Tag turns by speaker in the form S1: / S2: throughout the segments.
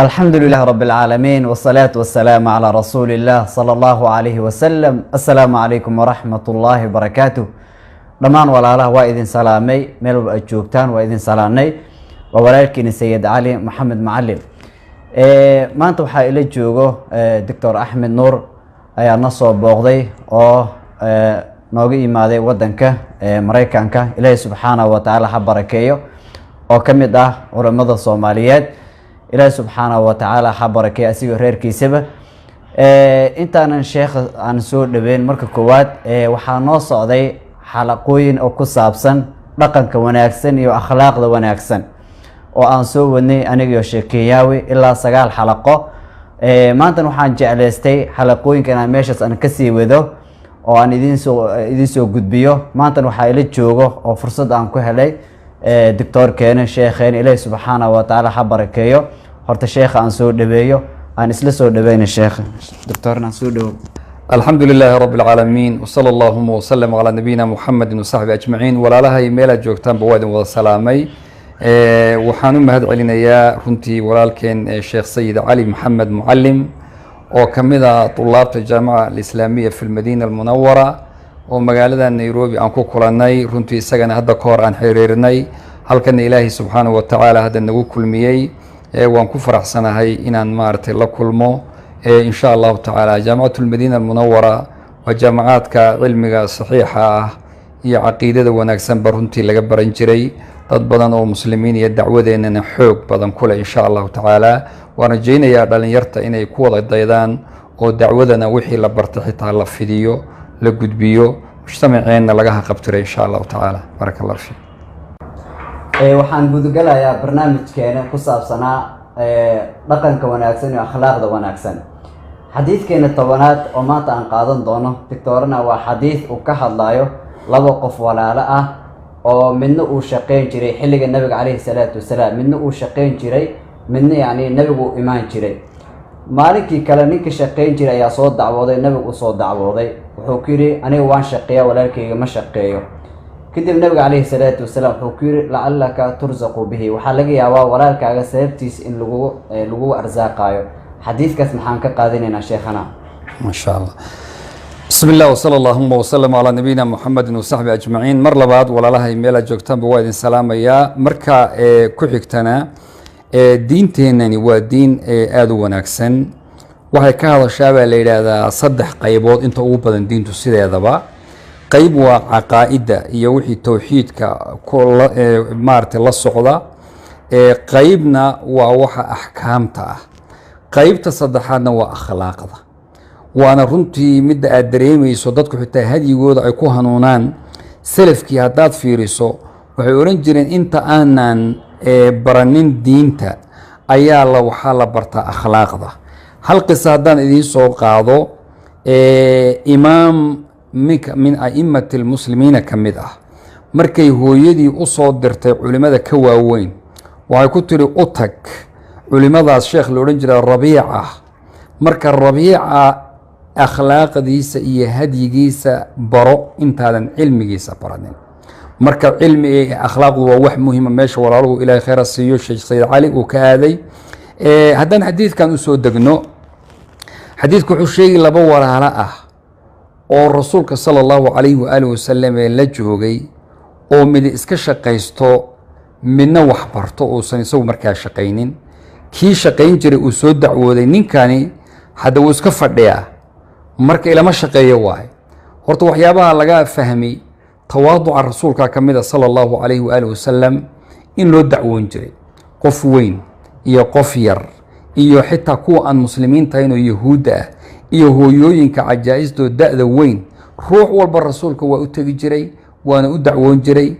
S1: الحمد لله رب العالمين، والصلاة والسلام على رسول الله صلى الله عليه وسلم. السلام عليكم ورحمة الله وبركاته. Dhammaan walaalaha waa idin salaamay, meel walba aad joogtaan waa idin salaamnay. Waa walaalkiina Sayid Cali Maxamed Macalim. Maanta waxaa ila joogo Doctor Axmed Nuur ayaa na soo booqday oo nooga imaaday wadanka Maraykanka. Ilaahay subxaanahu wa tacaala ha barakeeyo, oo ka mid ah culamada Soomaaliyeed. Ilaahay subxaanahu wa tacaala ha barakeeyo asigoo reerkiisaba. Intaanan sheekha aan soo dhaweyn, marka koowaad waxaa noo socday xalaqooyin oo ku saabsan dhaqanka wanaagsan iyo akhlaaqda wanaagsan oo aan soo wadnay aniga iyo Sheekeyaawi ilaa 9 xalaqo. Maantan waxaan jeclaystay xalaqooyinka inaan meeshaas aan kasii wado oo aan idiin soo gudbiyo. Maantan waxaa ila joogo oo fursad aan ku helay doctoorkeena, sheekheena. Ilaahi subxaanahu wa tacaala ha barakeeyo. Horta sheekha aan soo dhaweeyo, aan isla soo dhaweyna sheekha. Doctoorna, soo dhawo.
S2: الحمد لله رب العالمين، وصلى اللهم وسلم على نبينا محمد وصحبه أجمعين. Walaalahay meelaad joogtaanba waa idin wada salaamay. Waxaan u mahad celinayaa runtii walaalkeen Sheekh Sayid Cali Maxamed Mucalim oo ka mid ah طulaabta Jaamica Alislaamiya fi lmadiina almunawara oo magaalada Nairobi aan ku kulanay. Runtii isagana hadda ka hor aan xiriirnay, halkana Ilaahay subxaanahu wa tacaala hadda nagu kulmiyey. Waan ku faraxsanahay inaan maaragtay la kulmo in sha Allahu tacaala. Jaamicatu lmadiina almunawara waa jaamacaadka cilmiga saxiixa ah iyo caqiidada wanaagsanba runtii laga baran jiray, dad badan oo muslimiin iyo dacwadeennana xoog badan ku leh. Insha Allahu tacaala waan rajaynayaa dhalinyarta inay ku wada daydaan oo dacwadana wixii la bartay xitaa la fidiyo, la gudbiyo, mujtamaceenna laga haqabtiro insha Allahu tacaala. Baaraka Allah fiik.
S1: Waxaan gudagalayaa barnaamijkeena ku saabsanaa dhaqanka wanaagsan iyo akhlaaqda wanaagsan. Xadiidkeena 10aad oo maanta aan qaadan doono, doctoorna, waa xadiid uu ka hadlayo laba qof walaalo ah oo midna uu shaqeyn jiray xilliga Nabiga caleyhi salaatu wasalaam, midna uu shaqeyn jiray, midna yacni Nabigu u imaan jiray. Maalinkii kale ninka shaqeyn jiray ayaa soo dacwooday, Nabigu usoo dacwooday. Wuxuu ku yidhi: "Aniga waan shaqeeya, walaalkayga ma shaqeeyo." Kadib Nabiga caleyhi salaatu wasalaam wuxuu ku yidhi: "لعلك ترزق به." Waxaa laga yaabaa walaalkaaga sababtiisa in lagu arsaaqaayo. Xadiidkaas maxaan ka qaadanaynaa, sheekhana?
S2: ما شاء الله. بسم الله وصلى اللهم وسلم على نبينا محمد وصحبه أجمعين. Mar labaad walaalahay meelaad joogtaanba waa idin salaamayaa. Marka ku xigtana diinteenani waa diin aada u wanaagsan. Waxay ka hadashaa baa la yidhaahdaa saddex qaybood inta ugu badan diintu sideedaba. Qayb waa caqaa'idda iyo wixii towxiidka maaragtay la socda. Qaybna waa waxa axkaamta ah. Qaybta saddexaadna waa akhlaaqda, waana runtii midda aad dareemayso dadku xitaa hadyigooda ay ku hanuunaan. Selafkii haddaad fiiriso, waxay odhan jireen: inta aanan baranin diinta ayaa la waxaa la bartaa akhlaaqda. Hal qisa haddaan idiin soo qaado, imaam minka min a'imati almuslimiina ka mid ah, markay hooyadii u soo dirtay culimmada ka waaweyn, waxay ku tiri: "U tag culimadaas sheekh la odhan jira Rabiica." Marka Rabiica akhlaaqdiisa iyo hadyigiisa baro intaadan cilmigiisa baranin. Marka cilmi akhlaaqdu waa wax muhima. Meesha walaaluhu, Ilaahay khayra siiyo, Sheekh Sayid Cali uu ka aaday. Haddaan xadiidkan usoo degno, xadiidku wuxuu sheegi laba walaalo ah oo Rasuulka sala Allahu calayhi waaalih wasalam ee la joogay, oo mid iska shaqaysto, midna wax barto, uusan isagu markaa shaqaynin. Kii shaqayn jiray uu soo dacwooday: "Ninkani hadda wuu iska fadhiyaa, marka ilama shaqeeyo." Waaye horta waxyaabaha laga fahmay tawaaduca Rasuulka ka mid a sala Allahu calayhi waaalih wasalam in loo dacwoon jiray qof weyn iyo qof yar iyo xitaa kuwa aan muslimiintahayn oo Yahuudda ah iyo hooyooyinka cajaa'istoo da-da weyn. Ruux walba Rasuulka waa u tegi jiray, waana u dacwoon jiray,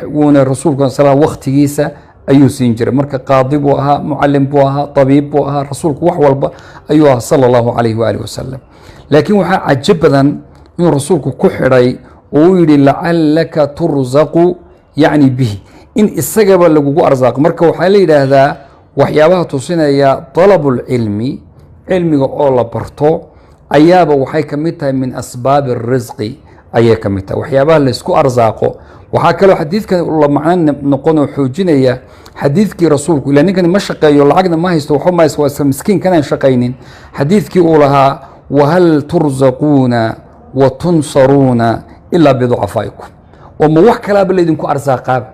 S2: wuuna Rasuulku sal waktigiisa ayuu siin jiray. Marka qaadi buu ahaa, mucalim buu ahaa, tabiib buu ahaa Rasuulku, wax walba ayuu ahaa sala Allahu calayhi waaalih wasalam. Laakiin waxaa cajab badan inuu Rasuulku ku xidhay oo uu yidhi: "لعلك ترزق yacni به," in isagaba lagugu arsaaqo. Marka waxaa la yidhaahdaa waxyaabaha tusinaya طلب العلم, cilmiga oo la barto, ayaaba waxay ka mid tahay min asbaabi الرزق. Ayay ka mid tahay waxyaabaha laysku arsaaqo. Waxaa kaloo xadiidkan la macno noqon oo xoojinaya xadiidkii rasuulku, ilaa ninkani ma shaqeeyo, lacagna ma haysto, waxba ma haysto, waa iska miskiin kanaan shaqaynin. Xadiidkii uu lahaa: "Wahal turzaquuna wa tunsaruuna ilaa biducafaa'ikum." Oo ma wax kalaaba laydinku arsaaqaaba?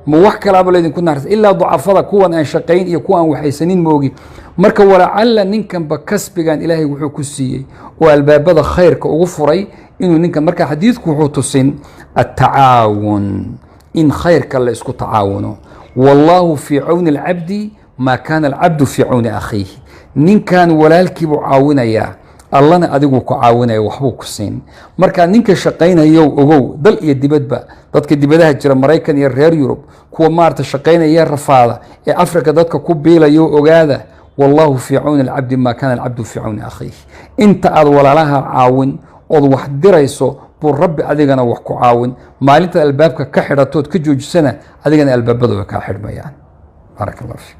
S2: Ma wax kalaaba laydinku naxariis ilaa ducafada, kuwan aan shaqayn iyo kuwa aan waxaysanin moogi? Marka walacalla ninkanba kasbigan Ilaahay wuxuu ku siiyey oo albaabada khayrka ugu furay inuu ninkan. Marka xadiidku wuxuu tusin attacaawun, in khayrka la isku tacaawuno. "Wallaahu fii cawni alcabdi maa kaana alcabdu fii cawni akhiihi." Ninkan walaalkiibuu caawinayaa, Allana adigu ku caawinaya, waxbuu ku siin. Marka ninka shaqaynayow, ogow, dal iyo dibadba, dadka dibadaha jira, Maraykan iyo reer Yurub, kuwa maarata shaqaynaya, rafaada ee Afrika dadka ku biilayo, ogaada: "Wallaahu fii cawni alcabdi maa kaana alcabdu fii cawni akhiihi." Inta aad walaalaha caawin ood wax dirayso buu Rabbi adigana wax ku caawin. Maalintaad albaabka ka xidhatood ka joojisana, adigana albaabadu way kaa xidhmayaan. Baarak Allah fiik.